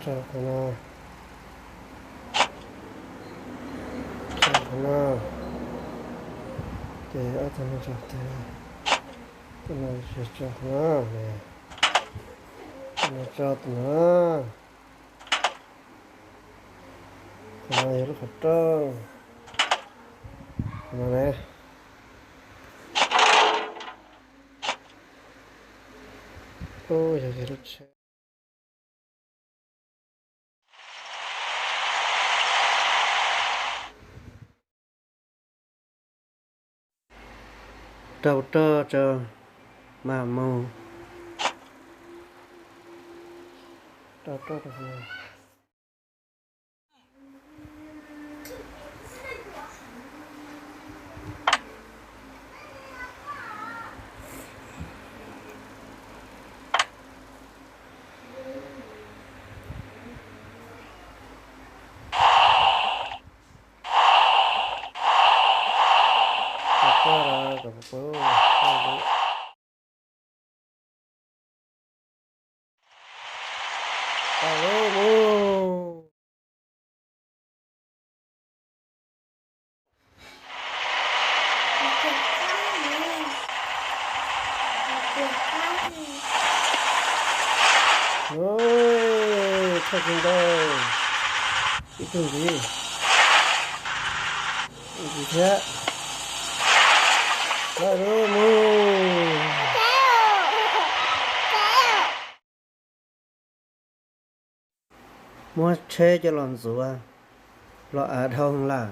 Tso qhov no, tso qhov no, ces ob tug no tso qhov twg, tus no tso qhov no, tus no tso tus no, qhov no yog lub qhov rooj, qhov no ne, yog lub tsheb. Rau roj tso mas mus. Rau roj rau. Thaj tsis ntau, ib tug ntxiv, ntxiv thiab. Lawm mus. Muab tsheb coj los ntxuav, los av dhau lawm.